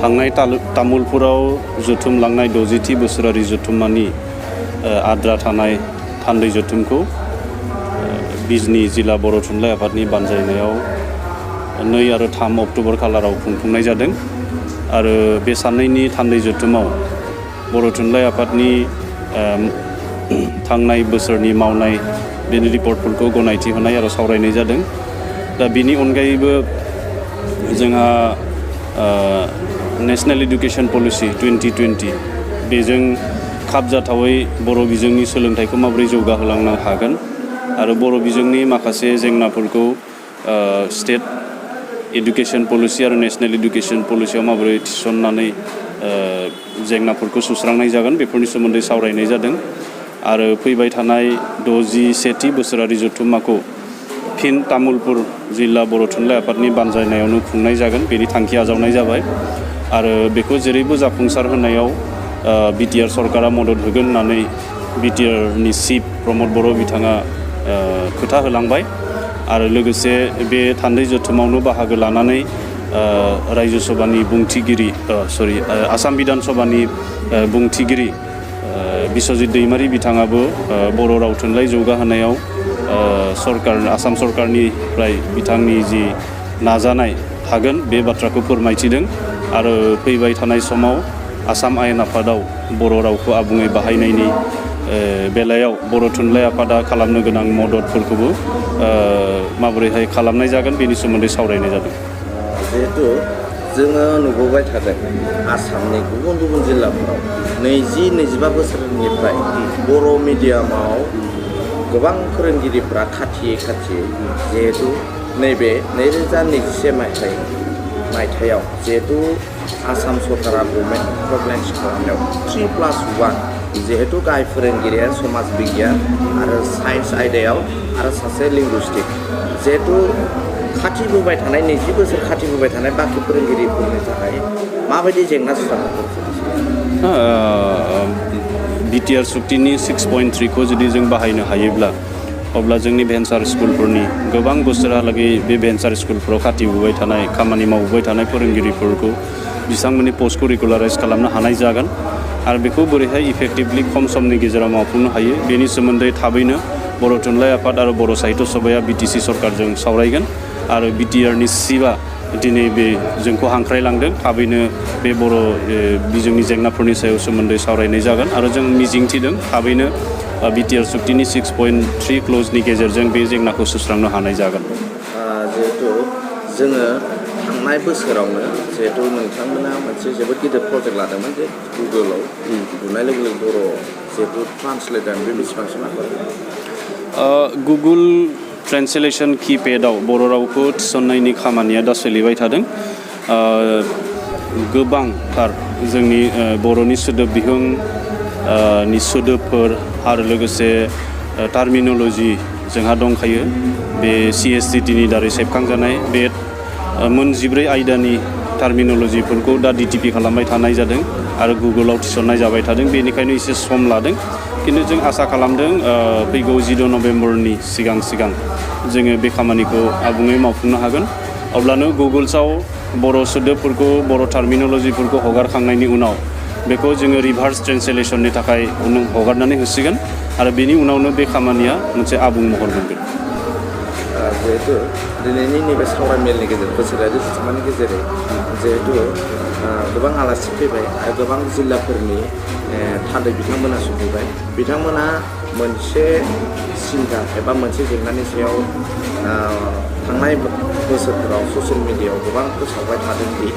थांनाय तामुलपुराव जुथुमलांनाय 60थि बोसोरारि जुथुम्मानि आद्रा थानाय थान्दै जुथुमखौ बिजनी जिल्ला बर' थुनलाइ आफादनि बानजायनायाव 2 आरो 3 अक्ट'बर खालाराव खुंफुंनाय जादों आरो बे साननैनि थान्दै जुथुमाव बर' थुनलाइ आफादनि थांनाय बोसोरनि मावनाय बेनि रिपर्टफोरखौ गनायथि होनाय आरो सावरायनाय जादों। दा बिनि अनगायैबो जोंहा नेशनेल एडुकेशन पलिसि 2020 बेजों खाबजाथावै बर' बिजोंनि सोलोंथाइखौ माबोरै जौगाहोलांनो हागोन आरो बर' बिजोंनि माखासे जेंनाफोरखौ स्टेट एडुकेशन पलिसि आरो नेशनेल एडुकेशन पलिसियाव माबोरै थिसननानै जेंनाफोरखौ सुस्रांनाय जागोन बेफोरनि सोमोन्दै सावरायनाय जादों आरो फैबाय थानाय 61थि बोसोरारि जथुम्माखौ फिन तामुलपुर जिल्ला बर' थुनलाइ आफादनि बानजायनायावनो खुंनाय जागोन बेनि थांखि आजावनाय जाबाय आरो बेखौ जेरैबो जाफुंसार होनायाव बिटिआर सरकारा मदद होगोन होननानै बिटिआरनि चिफ प्रमद बर' बिथाङा खोथा होलांबाय आरो लोगोसे बे थान्दै जथुमावनो बाहागो लानानै रायजो सभानि बुंथिगिरि आसाम बिधान सभानि बुंथिगिरि बिस्वजित दैमारी बिथाङाबो बर' राव थुनलाइ जौगाहोनायाव आसाम सरकारनिफ्राय बिथांनि जि नाजानाय थागोन बे बाथ्राखौ फोरमायथिदों आरो फैबाय थानाय समाव आसाम आयेन आफादाव बर' रावखौ आबुङै बाहायनायनि बेलायाव बर' थुनलाइ आफादा खालामनो गोनां मददफोरखौबो माबोरैहाय खालामनाय जागोन बेनि सोमोन्दै सावरायनाय जादों। जिहेतु जोङो नुबोबाय थादों आसामनि गुबुन गुबुन जिल्लाफोराव 20-25 बोसोरनिफ्राय बर' मिडियामाव गोबां फोरोंगिरिफ्रा खाथियै जिहेतु नैबे 2021 मायथाइयाव जिहेतु आसाम सरकारा गभर्नमेन्ट खालामनायाव 3+1 जिहेतु गाहाय फोरोंगिरिया समाज बिगियान आरो साइन्स आयदायाव आरो सासे लिंगुइस्टिक जिहेतु खाथिबोबाय थानाय 20 बोसोर खाथिबोबाय थानाय बाखि फोरोंगिरिफोरनि थाखाय माबायदि जेंना सुस्रांनांगौ? बिटिआर सुक्तिनि 6.3 खौ जुदि जों बाहायनो हायोब्ला अब्ला जोंनि भेन्सार स्कुलफोरनि गोबां बोसोरहालागै बे भेन्सार स्कुलफोराव खाथिबोबाय थानाय खामानि मावबोबाय थानाय फोरोंगिरिफोरखौ बिथांमोननि पस्टखौ रेगुलाराइज खालामनो हानाय जागोन आरो बेखौ बोरैहाय इफेक्टिभलि खम समनि गेजेराव मावफुंनो हायो बेनि सोमोन्दै थाबैनो बर' थुनलाइ आफाद आरो बर' साहित्य सभाया बिटिसि सरकारजों सावरायगोन आरो बिटिआरनि चिफआ दिनै बे जोंखौ हांख्रायलांदों थाबैनो बे बर' बिजोंनि जेंनाफोरनि सायाव सोमोन्दै सावरायनाय जागोन आरो जों मिजिंथिदों थाबैनो बिटिआर सुक्तिनि 6.3 क्लजनि गेजेरजों बे जेंनाखौ सुस्रांनो हानाय जागोन। जिहेतु जोङो थांनाय बोसोरावनो जिहेतु नोंथांमोना मोनसे जोबोद गिदिर प्रजेक्ट लादोंमोन जे गुगोलाव बुनाय लोगो लोगो बर' जिहेतु ट्रान्सलेटर बे बेसेबांसो नांगौ? गुगोल ट्रेन्सलेसन किपेडआव बर' रावखौ थिसननायनि खामानिया दा सोलिबाय थादों। गोबांथार जोंनि बर'नि सोदोब बिहुं नि सोदोबफोर आरो लोगोसे टार्मिन'लजि जोंहा दंखायो बे CSCTनि दारै सेबखांजानाय बे मोन 14 आयदानि टार्मिन'लजिफोरखौ दा DTP खालामबाय थानाय जादों आरो गुगोलाव थिसननाय जाबाय थादों बेनिखायनो एसे सम लादों किन्तु जों आसा खालामदों फैगौ 16 नभेम्बरनि सिगां जोङो बे खामानिखौ आबुङै मावफुंनो हागोन अब्लानो गुगोल्सआव बर' सोदोबफोरखौ बर' टार्मिन'लजिफोरखौ हगारखांनायनि उनाव बेखौ जोङो रिभार्स ट्रेन्सलेसननि थाखाय हगारनानै होसिगोन आरो बेनि उनावनो बे खामानिया मोनसे आबुं महर मोनगोन। जिहेतु दिनैनि नैबे सावरायमेलनि गेजेरजों बोसोरारि जथुम्मानि गेजेरजों जिहेतु गोबां आलासि फैबाय आरो गोबां जिल्लाफोरनि थान्दै बिथांमोना सफैबाय बिथांमोना मोनसे सिन्था एबा मोनसे जेंनानि सायाव थांनाय बोसोरफोराव ससियेल मिडियायाव गोबां फोसावबाय थादोंदि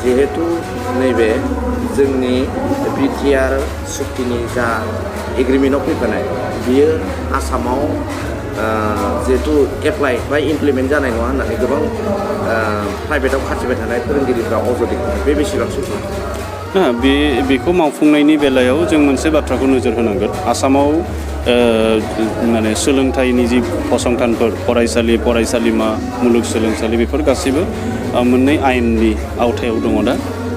जिहेतु नैबे जोंनि बिटिआर सुक्तिनि जा एग्रिमेन्टआव फैफानाय बियो आसामाव जिहेतु एप्लाइ बा इमप्लिमेन्ट जानाय नङा होननानै गोबां प्राइभेटाव खाथिबाय थानाय फोरोंगिरिफ्रा अजद होयो बे बेसेबां सैथो? बेखौ मावफुंनायनि बेलायाव जों मोनसे बाथ्राखौ नोजोर होनांगोन आसामाव माने सोलोंथाइनि जि फसंथानफोर फरायसालि फरायसालिमा मुलुगसोलोंसालि बेफोर गासैबो मोननै आयेननि आवथायाव दङ दा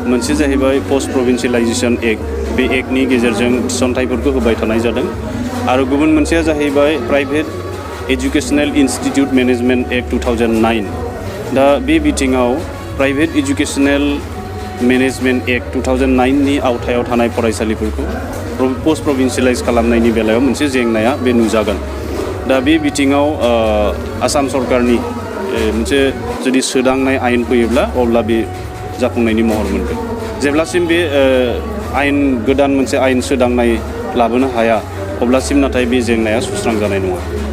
मोनसे जाहैबाय पस्ट प्रभिन्सियेलाइजेसन एक्ट बे एक्टनि गेजेरजों थिसनथाइफोरखौ होबाय थानाय जादों आरो गुबुन मोनसेया जाहैबाय प्राइभेट एजुकेशनेल इन्स्टिट्युट मेनेजमेन्ट एक्ट 2009 दा बे बिथिङाव प्राइभेट एजुकेसनेल मेनेजमेन्ट एक्ट 2009नि आवथायाव थानाय फरायसालिफोरखौ पस्ट प्रभिन्सियेलाइज खालामनायनि बेलायाव मोनसे जेंनाया बे नुजागोन। दा बे बिथिङाव आसाम सरकारनि मोनसे जुदि सोदांनाय आयेन फैयोब्ला अब्ला बे जाफुंनायनि महर मोनगोन। जेब्लासिम बे गोदान मोनसे आयेन सोदांनाय लाबोनो हाया अब्लासिम नाथाय बे जेंनाया सुस्रांजानाय नङा।